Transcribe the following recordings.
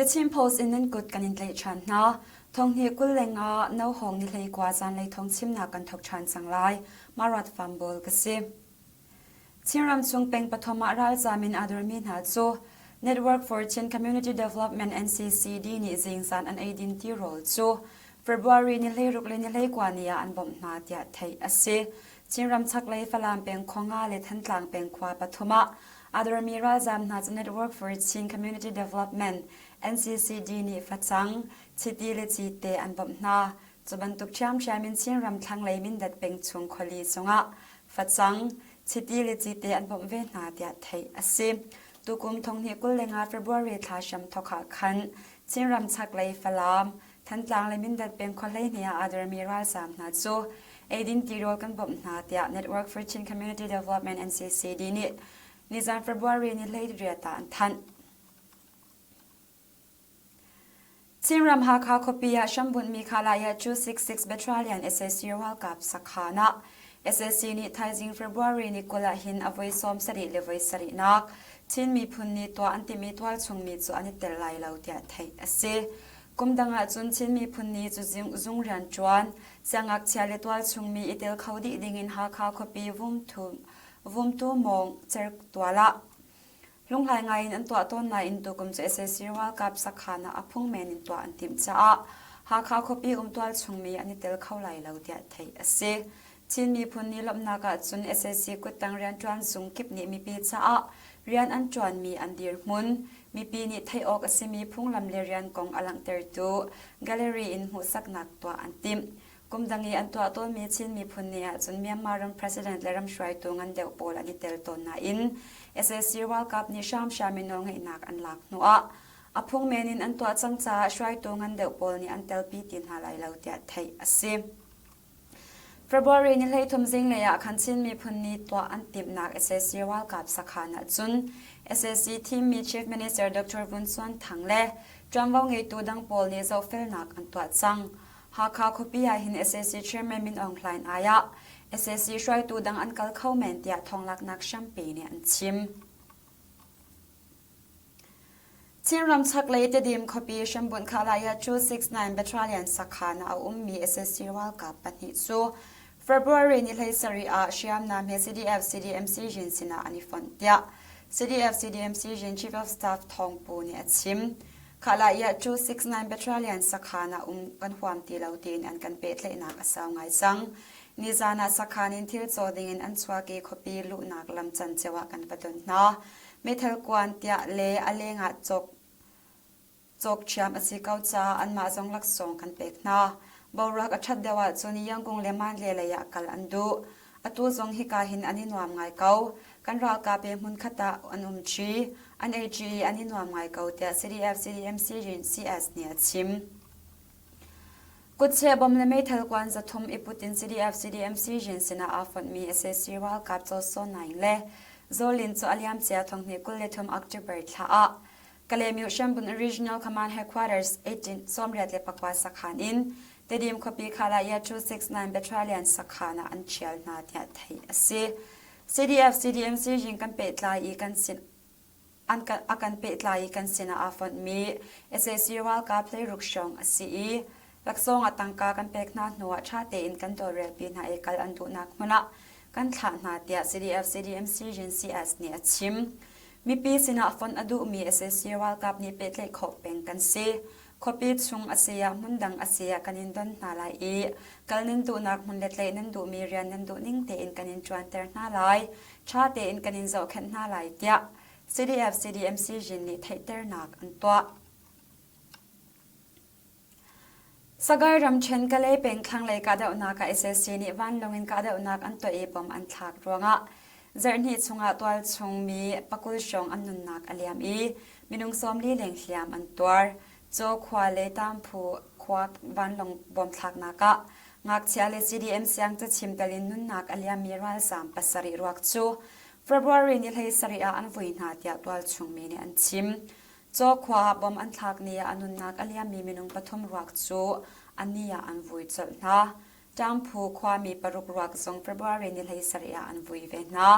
The Chin Post in nan kut kan in tlaih ṭhan hna. Thonghnih 20 le nga Nohawng ni 19 zanlei thawngchimnak kan thawk ṭhan cang lai. Marat Fambawl ka si. Chinram chung peng pathum ah ralzaam in aa dormi hna cu Network for Chin Community Development NCCD nih zingzan an eidin tirawl cu February ni 16 le ni 19 ni ah an bawmh hna tiah theih a si. Chinram chaklei Falam peng khua nga le Thantlang peng khua pathum ah aa dormi ralzaam hna cu Network for Chin Community Development NCCD nih facang, chiti le cite an bawmh hna. Cu bantuk ṭhiamṭhiam in Chinram thlanglei Mindat peng chung khuali zongah facang, chiti le cite an bawmh ve hna tiah theih a si. Tukum thonghnih 25 February thla hramthawk ah khan Chinram chaklei Falam, Thantlang le Mindat peng khua 12 ah aa dermi ralzaam hna cu eidin tirawl kan bawmh hna tiah Network for Chin Community Development NCCD nih nizan February ni 18 ah an thanh. Chinram Hakha khuapi ah hrambunhmi Khalaya 266 Battalion sac ralkap sakhan ah sac nih thaizing February ni 20 ah hin a voi 70 le voi sarihnak Chin miphun ni tuah an timi tualchung mi cu an i tel lai lo tiah theih a si. Kum dang ahcun Chin miphun ni cu zung rianṭuan, siangngakchia le tualchung mi i tel kho dih dingin Hakha khuapi Vumtu Mawng certual ah Lunghlai ngaiin an tuah tawn nain tukum cu sac ralkap sakhan ah a phung men in tuah an timh caah Hakha khuapi um tualchungmi an i tel kho lai lo tiah theih a si. Chin miphun ni lawmhnak ahcun sac kuttang rianṭuan zung kip nih mipi caah rian an ṭuanmi an dirhmun, mipi nih theih awk a simi phunglam le rian kong a langhtertu gallery in hmuhsaknak tuah an timh. Kum dang i an tuah tawnmi Chin miphun ni ahcun Myanmar ram president le ram hruaitu ngan deuh pawl an i tel tawn nain sac ralkap nih hramhram in nawlngeihnak an lak hnuah a phung men in an tuah cang caah hruaitu ngan deuh pawl nih an telpi ti hna lai lo tiah theih a si. February ni 13 zinglei ah khan Chin miphun ni tuah an timhnak sac ralkap sakhan ahcun sac thimmi Chief Minister Dr. Vun Suan Thang le ṭuanvo ngeitu dang pawl nih zohfelnak an tuah cang. Hakha khuapi ah hin sac chairman Min Aung Hlaing ai ah sac hruaitu dang an kal kho men tiah thawnglaknak hrampi nih an chim. Chinram chaklei Tedim khuapi hrambunh Khalaya 269 Battalion sakhan ah a ummi sac ralkap pahnih cu February ni 17 ah hriamnam he CDF CDMC Jin sinah an i fonh tiah CDF CDMC Jin Chief of Staff Thawng Pu nih a chim. Khahlah 269 Battalion sakhan ah um kan huam ti lo tiin an kan pehtlaihnak a sau ngai cang. Nizan ah sakhan in thil caw dingin an chuak i khuapi luhnak lam canceo ah kan va don hna. Meithal kuan tiah le a lengah cawk cawk ṭhiam a si ko caah anmah zong laksawng kan pek hna. Boruak a ṭhat deuh ahcun Yangon le Mandalay lei ah kal an duh. Atu zong hika hin an i nuam ngai ko. Kan ralkap he hmunkhat ah an um ṭi. An ei ṭi i an i nuam ngai ko tiah CDF CDMC CS nih a chim. Kutcheh bom le meithal kuan 300 i put in CDF CDMC Jin sinah aa fonhmi sac ralkap Caw Saw Naing le Zaw Lin cu a liamcia thonghnih 23 October thla ah Kalaymyo Hrambun Regional Command Headquarters 18 94 sakhan in Tedim khuapi Khalaya 269 Battalion sakhan ah an ṭhial hna tiah theih a si. CDF CDMC zing kan pehtlai i kan sin an a kan pehtlai i kan sinah aa fonhmi sac ralkap hleiruk hrawng a si i laksawng ah tangka kan pek hna hnuah ṭha tein kan tawlrelpi hna i kal an duhnak hmun ah kan thlah hna tiah CDF CDMC Jin CS nih a chim. Mipi sinah fonh a duhmi sac ralkap nih pehtlaih khawh peng kan si. Khuapi chung a si ah hmundang a si ah kan in don hna lai i kal nan duhnak hmun le tlaih nan duhmi rian nan duh ning tein kan in ṭuanter hna lai, ṭha tein kan in zohkhenh hna lai tiah CDF CDMC Jin nih theihternak an tuah. Sagaing ramṭhen Kalay peng thlanglei kahdohnak ah sac nih vanlawng in kahdohnak an tuah i bomb an thlak ruangah zarhhnih chungah tualchung mi pakul hrawng an nunnak a liam i minung 40 leng hliam an tuar. Caw khua le Tamphu khua vanlawng bomb thlaknak ah ngakchia le CDM siangcachim tel in nunnak a liammi ralzaam pasarih ruak cu February ni 17 ah an vui hna tiah tualchung mi nih an chim. Caw khua ah bom an thlak ni ah a nunnak a liammi minung pathum ruak cu a ni ah an vui colh hna. Ṭangphu khuami paruk ruak zong February ni 17 ah an vui ve hna.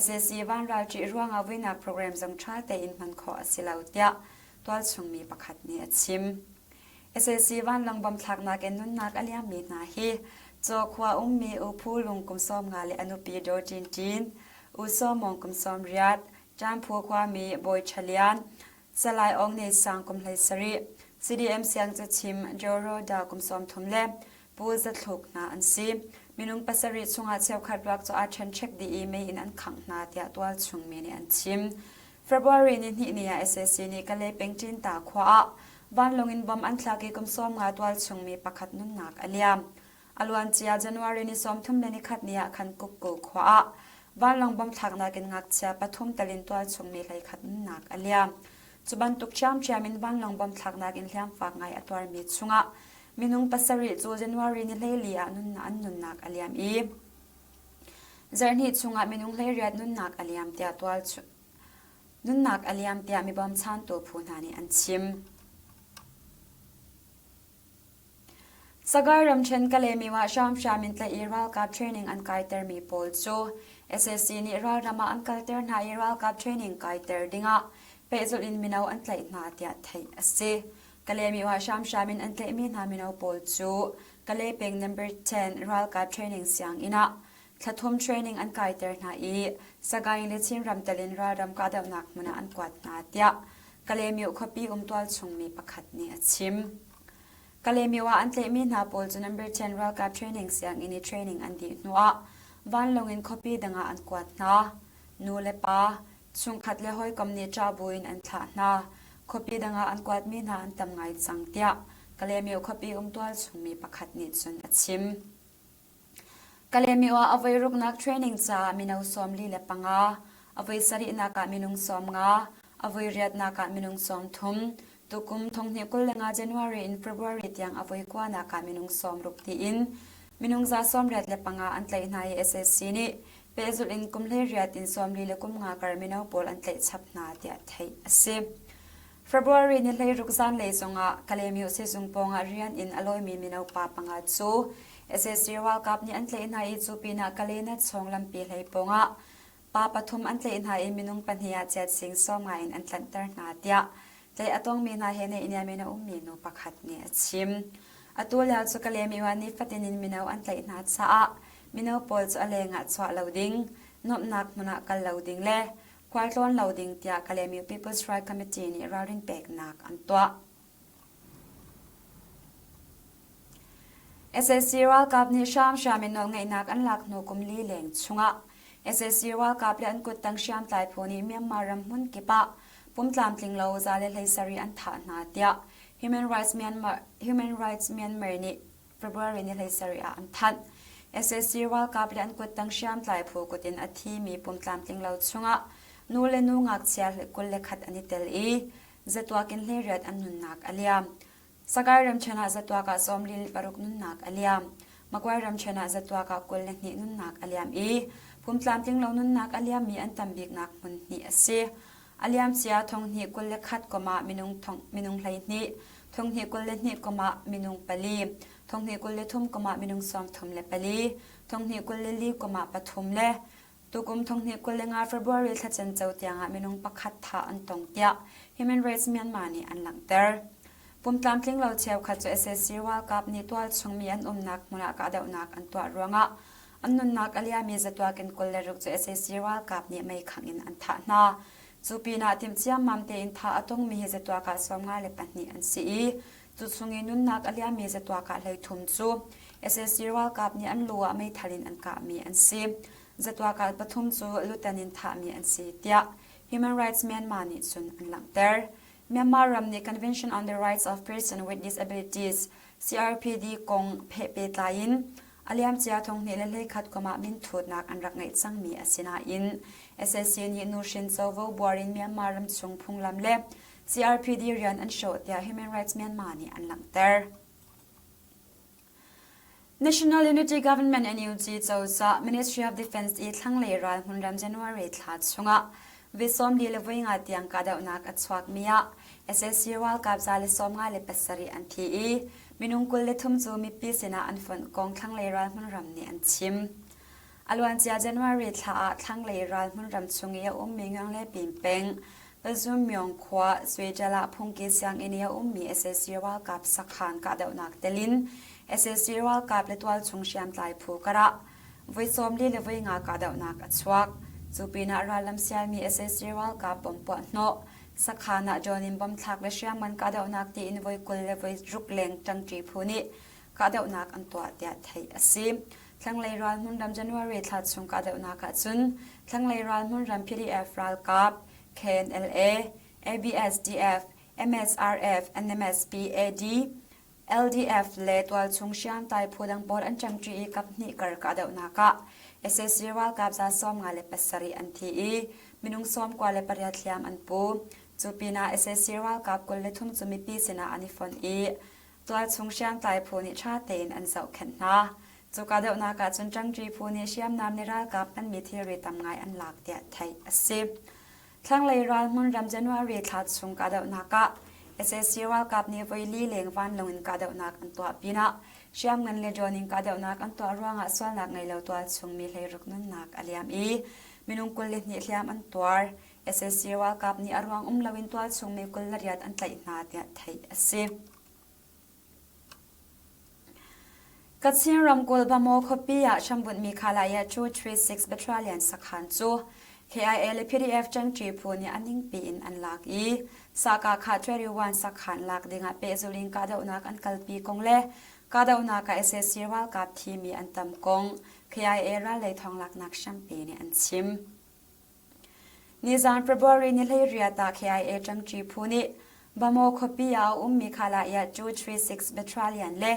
Sac vanral ṭih ruangah vuinak program zong ṭha tein hman khawh a si lo tiah. tualchung mi pakhat nih a chim. Sac vanlawng bom thlaknak in nunnak a liammi hna hi Caw khua ummi U Phu Lung kum 50 le a nupi Daw Ṭin Ṭin, U Saw Mawng kum 80, Ṭamphu khuami Bawi Ṭha Lian, Salai Aung Nei Sang kum 17, CDM siangcachim Joe Roda kum 30 le Pu Za Thluk hna an si. Minung pasarih chungah cheukhat ruak cu aa ṭhenṭhek dih i mei in an khangh hna tiah tualchung mi nih an chim. February ni hnih ni ah sac nih Kalay peng Ṭinta khua ah vanlawng in bom an thlak i kum 50 tualchung mi pakhat nunnak a liam. A luancia January ni 31 ni ah khan Kukku khua ah vanlawng bom thlaknak in ngakchia pathum tel in tualchung mi 11 nunnak a liam. Cu bantuk ṭhiamṭhiam in vanlawng bom thlaknak in hliamfak ngai a tuarmi chungah minung pasarih cu January ni 14 ah an nunnak a liam i zarhhnih chungah minung 18 nunnak a liam tiah tual nunnak a liam tiah mi bawmchantu phu hna nih an chim. Sagaing ramṭhen Kalaymyo ah hramhram in tlaih i ralkap training an kaitermi pawl cu sac nih ralram ah an kalter hna i ralkap training kaiter dingah pehzulh in mino an tlaih hna tiah theih a si. Kalaymyo ah hramhram in an tlaihmi hna mino pawl cu Kalay peng number 10 ralkap training sianginn ah thla thum training an kaiter hna i Sagaing le Chinram tel in ralram kahdohnak hmun ah an kuat hna tiah Kalaymyo khuapi um tualchung mi pakhat nih a chim. Kalaymyo ah an tlaihmi hna pawl cu number 10 ralkap training sianginn i training an dih hnuah vanlawng in khuapi dang ah an kuat hna. Nu le pa, chungkhat le hawikom nih ṭah buin an thlah hna. Khuapi dang ah an kuatmi hna an tam ngai cang tiah Kalaymyo khuapi um tualchung mi pakhat nih cun a chim. Kalaymyo ah a voi ruknak training caah mino 45, a voi sarihnak ah minung 50, a voi riatnak ah minung 30, tukum 2025 January in February tiang a voi kuanak ah minung 60 tiin minung 185 an tlaih hna i sac nih pehzulh in kum 18 in 45 kar mino pawl an tlaih chap hna tiah theih a si. February ni 16 zanlei zongah Kalaymyo sizung pawngah rian in a lawimi mino pa panga cu sac ralkap nih an tlaih hna i cu pinah Kalay Natchawng lampi hlei pawngah pa pathum an tlaih hna i minung pahnih ah chiat sing sawm ngai in an tlanhter hna tiah tlaih a tongmi hna he naihniam in a ummi nu pakhat nih a chim. Atu lio cu Kalaymyo ah nifatin in mino an tlaih hna caah mino pawl cu a leng ah chuah lo ding, nuamhnak hmun ah kal lo ding le khualtlawn lo ding tiah Kalaymyo People's Right Committee nih ralrin peknak an tuah. Sac ralkap nih hramhram in nawlngeihnak an lak hnu kum li leng chungah sac ralkap le an kuttang hriamtlai phu nih Myanmar ram hmun kip ah pumtlamtling lo 117 an thah hna tiah Human Rights Myanmar, Human Rights Myanmar nih February ni 17 ah an thanh. Sac ralkap le an kuttang hriamtlai phu kut in a thimi pumtlamtling lo chungah nu le nu ngakchia 21 an i tel i zatuak in 18 an nunnak a liam. Sagaing ramṭhen ah zatuak ah 46 nunnak a liam. Magway ramṭhen ah zatuak ah 22 nunnak a liam i pumtlamtling lo nunnak a liammi an tam biknak hmun hnih a si. A liamcia 2021 kum ah minung minung 12, 2022 kum ah minung pali, 2023 kum ah minung 34, 2024 kum ah pathum le tukum 2025 February thla cenco tiangah minung pakhat thah an tong tiah Human Rights Myanmar nih an langhter. Pumtlamtling lo cheukhat cu sac ralkap nih tualchung mi an umnak hmun ah kahdohnak an tuah ruangah An nunnak a liami zatuak in 26 cu sac ralkap nih meikhangh in an thah hna. Cu pinah timh ciammam tein thah a tongmi hi zatuak ah 52 an si i cu chung i nunnak a liammi zatuak ah 33 cu sac ralkap nih an lu ah meithal in an kahmi an si. Zatuak ah pathum cu lutan in thahmi an si tiah Human Rights Myanmar nih cun an langhter. Myanmar ram nih Convention on the Rights of Persons with Disabilities CRPD kong pheh pehtlai in A liamcia 2021 kum ah minthutnak an rak ngeih cangmi a si nain sac nih nuhrin covo buar in Myanmar ramchung phunglam le CRPD rian an hrawh tiah Human Rights Myanmar nih an langhter. National Unity Government NUG cozah Ministry of Defense i thlanglei ral hmunram January thla chungah vi 40 le voi nga tiang kahdohnak a chuakmi ah sac ralkap 157 an thi i Minung 23 cu mipi sinah an fonh kong thlanglei ral hmunram nih an chim. A luancia January thla ah thlanglei ral hmunram chung i a ummi Ngang le Pin peng. Pazumyong khua Swejala phungki sianginn i a ummi sac ralkap sakhan kahdohnak telin sac ralkap le tualchung hriamtlai phu karah voi 40 le voi nga kahdohnak a chuak. Cu pinah rallam sialmi sac ralkap bom puah hnawh, sakhan ah drone in bom thlak le hriamngan kahdohnak tiin voi 20 le voi ruk leng ṭangṭi phu nih kahdohnak an tuah tiah theih a si. Thlanglei ral hmunram January thla chung kahdohnak ahcun thlanglei ral hmunram PDF ralkap, KNLA, ABSDF, MSRF, NMSP, AD, LDF le tualchung hriamtlai phu dang pawl an ṭangṭi i kaphnih kar kahdohnak ah sac ralkap za 57 an thi i minung 98 hliam an pu. Cu pinah sac ralkap 23 cu mipi sinah an i fonh i tualchung hriamtlai phu nih ṭha tein an zohkhenh hna. Cu kahdohnak ah cun ṭangṭi phu nih hriamnam le ralkap hmanmi thilri tam ngai an lak tiah theih a si. Thlanglei ral hmunram January thla chung kahdohnak ah sac ralkap nih voili leng vanlawng in kahdohnak an tuah pinah hriamngan le drone in kahdohnak an tuah ruangah sualnak ngei lo tualchung mi 16 nunnak a liam i minung 22 hliam an tuar. Sac ralkap nih a ruang um loin tualchung mi 28 an tlaih hna tiah theih a si. Kachin ramkulh Bamaw khuapi ah hrambunhmi Khalaya 236 Battalion sakhan cu KIA le PDF ṭangṭi phu nih a ningpi in an lak i Sakakha 21 sakhan lak dingah pehzulh in kahdohnak an kalpi kong le kahdohnak ah sac ralkap thimi an tam kong KIA rallei thawnglaknak hrampi nih an chim. Nizaan February ni 18 ah KIA ṭangṭi phu nih Bamaw khuapi ah a ummi Khalaya 236 Battalion le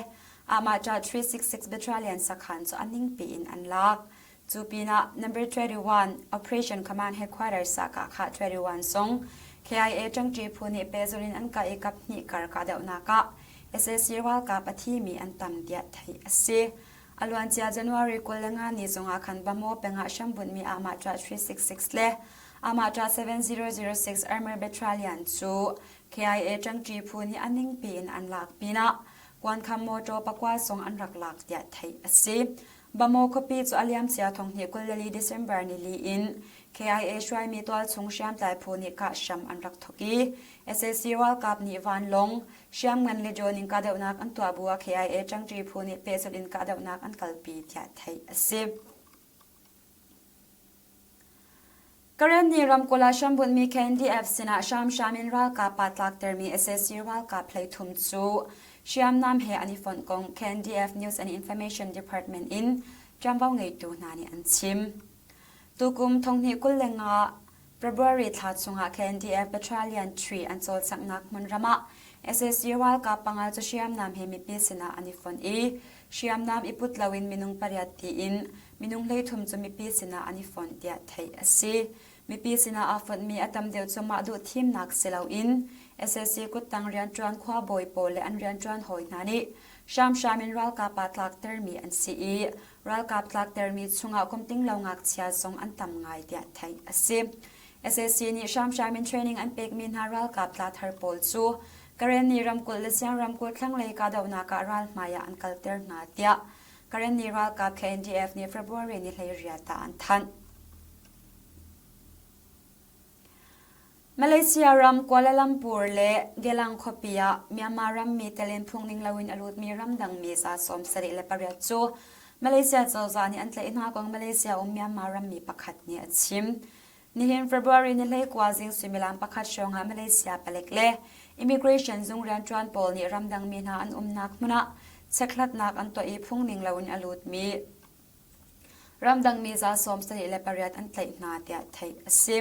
Ahmahṭa 366 Battalion sakhan cu a ningpi in an lak. Cu pinah Number 21 Operation Command Headquarters Sakakha 21 zong KIA ṭangṭi phu nih pehzulh in an kah i kaphnih kar kahdohnak ah sac ralkap a thimi an tam tiah theih a si. A luancia January 25 ni zongah khan Bamaw peng ah hrambunhmi Ahmahṭah 366 le Ahmahṭah 7006 Armor Battalion cu KIA ṭangṭi phu nih a ningpi in an lak pinah kuankham mawṭaw pakua zong an rak lak tiah theih a si. Bamaw khuapi cu a liamcia 2024 December nili in KIA hruaimi tualchung hriamtlai phu nih kah hram an rak thawk i sac ralkap nih vanlawng, Hriamngan le drone in kahdohnak an tuah bu ah KIA ṭangṭi phu nih pehzulh in kahdohnak an kalpi tiah theih a si. Karenni ramkulh ah hrambunhmi KNDF sinah hramhram in ralkap aa tlaktermi sac ralkap 33 cu hriamnam he an i fonh kong KNDF News and Information Department in ṭuanvo ngeitu hna nih an chim. Tukum 2025 February thla chungah KNDF Battalion 3 an cawlcanghnak hmunram ah sac ralkap panga cu hriamnam he mipi sinah an i fonh i hriamnam i put loin minung pariat tiin minung 33 cu mipi sinah an i fonh tiah theih a si. Mipi sinah aa fonhmi a tam deuh cu mah duh thimnak si loin sac kuttang rianṭuan khuabawi pawl le an rianṭuan hawi hna nih hramhram in ralkap aa tlaktermi an si i Ralkap tlaktermi chungah kum tinglo ngakchia zong an tam ngai tiah theih a si. Sac nih hramhram in training an pekmi hna ralkap tla thar pawl cu Karenni ramkulh le Siang ramkulh thlanglei kahdohnak ah ral hmai ah an kalter hna tiah Karenni ralkap KNDF nih February ni 18 ah an thanh. Malaysia ram Kuala Lumpur le Gelang khuapi ah Myanmar rammi telin phungning loin a lutmi ramdangmi za 78 cu Malaysia cozah nih an tlaih hna kong Malaysia um Myanmar rammi pakhat nih a chim. Nihin February ni 19 zing suimilam pakhat hrawng ah Malaysia palek le immigration zung rianṭuan pawl nih ramdangmi hna an umnak hmun ah chekhlatnak an tuah i phungning loin a lutmi Ramdangmi za 78 an tlaih hna tiah theih a si.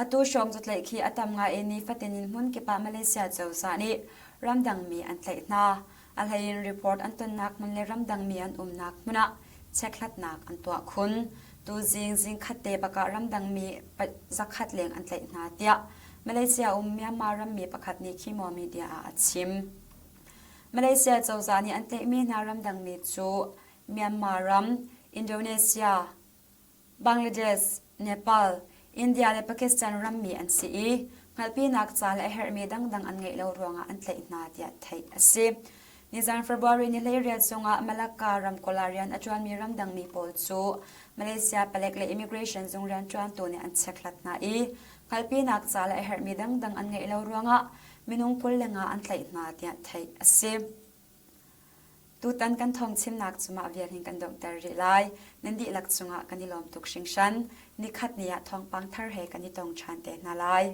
Atu hrawng cu tlaih khi a tam ngai i nifatin in hmunkip ah Malaysia cozah nih ramdangmi an tlaih hna. A hleiin report an tonnak hmun le ramdangmi an umnak hmun ah chekhlatnak an tuah khun. Tuzing zingkhat te bak ah ramdangmi zakhat leng an tlaih hna tiah Malaysia um Myanmar rammi pakhat nih Khimo Media ah a chim. Malaysia cozah nih an tlaihmi hna ramdangmi cu Myanmar ram, Indonesia, Bangladesh, Nepal, India le Pakistan rammi an si i hngalhpinak ca le a herhmi dangdang an ngeih lo ruangah an tlaih hna tiah theih a si. Nizan February ni 18 chungah Malacca ramkulh ah rian a ṭuanmi ramdangmi pawl cu Malaysia palek le immigration zung rianṭuantu nih an chekhlat hna i hngalhpinak ca le a herhmi dangdang an ngeih lo ruangah minung 25 an tlaih hna tiah theih a si. Tutan kan thawngchimnak cu mah vial hin kan donghter rih lai. Nan dihlak cungah kan i lawm tuk hringhran. Nikhat ni ah thawngpang thar he kan i tong ṭhan te hna lai.